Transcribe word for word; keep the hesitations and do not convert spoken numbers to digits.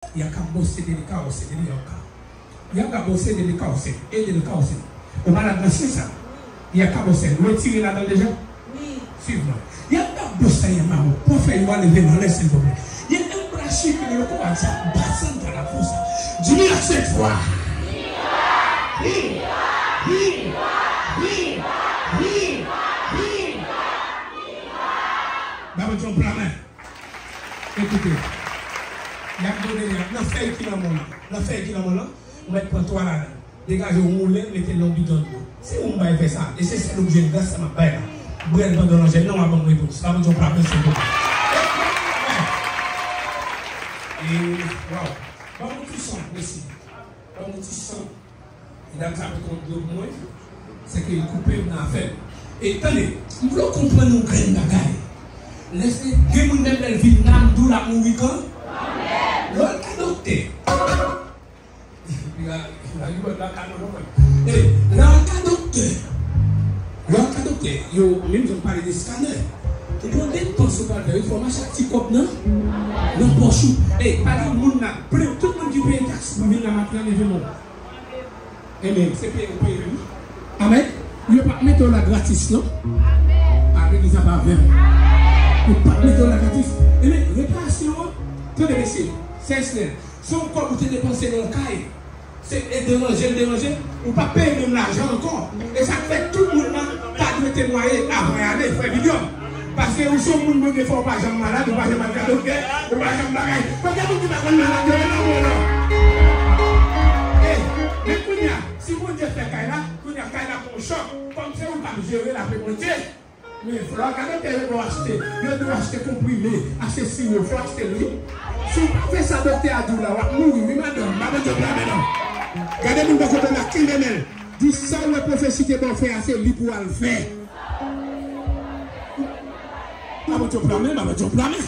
Y a ka bose de li ka ose de li yo ka. Y a ka bose de li ka ose e de li ka ose. Ou malad nan sens sa. Y a ka bose. Ou retire ladan deja? Wi. Swiv mwen. Y a ka bose y a mamo. Pou fè yo ale vin anlè silvouplè. Y a un braço que le loco alza basando la fosa. Dimi ak sèt fwa. Ba mwen yon pla men. Ekoute, y ap donnen, y ap nan fèy ki nan men w lan. Nan fèy ki nan men w lan, ou mèt pran twa ladan. Degaje w, woulen l, mete l nan yon bidon dlo. Se ou m bay fè sa. E se sèl objè gras sa m ap bay la. Brèl pandan lanjèl nan, w a ban m repons. Ba mwen yon pla men, silvouplè. E, waw. Ban m yon ti son, mèsi. Ban m yon ti son. Medam sa mete yon dlo pou mwen, se ke l koupe m nan afè m. E tande, m vle w konprann yon grenn bagay. Lè se gen moun menm lè l vin la, m di w l ap mouri kan? Lè w al ka doktè. Epi la, la, li wè la ka nan mwen. E, lè w al ka doktè. Lè w al ka doktè, yo, menm jan m pale de scanner. Ou pran depans ou pral fè, wi, fò w mache ak ti kòb nan, nan pòch ou. E, pa gen moun la, plen, tout moun ki peye taks pou vin la maten an, leve men w. Amen. Se peye ou peye, wi. Amen. Yo p ap mete w la gratis, non? A, legliz la pa avè m. Yo p ap mete w la gratis. Amen. Reparasyon an, tande mesye, sensè, se yon kòb ou te depanse nan yon kay. Se, e deranje l deranje, ou p ap peye menm lajan ankò. E sa k fè tout moun nan ta dwe temwaye avan y ale, frè William. Paske ou se yon moun Bondye fè, ou pa janm malad, ou pa janm al ka doktè, ou pa janm bagay. Konbyen moun ki pa konn malad yo, leve men w non. E, men kounye a, si Bondye fè kay la, kounye a kay la pran yon chòk, kòm se ou k ap jere l apre Bondye. Men lè w al ka doktè, yo di w achte, yo di w achte konprime, achte siwo, fò w achte l wi. Si w pa fè sa doktè a di w la, w ap mouri wi madanm, pa Bondye blame non. Gade moun bò kote w la, kenbe men l. Di sa w wè pwofesi te ba w fè a, se li pou w al fè. Ba Bondye yon pla men, ba Bondye yon pla men.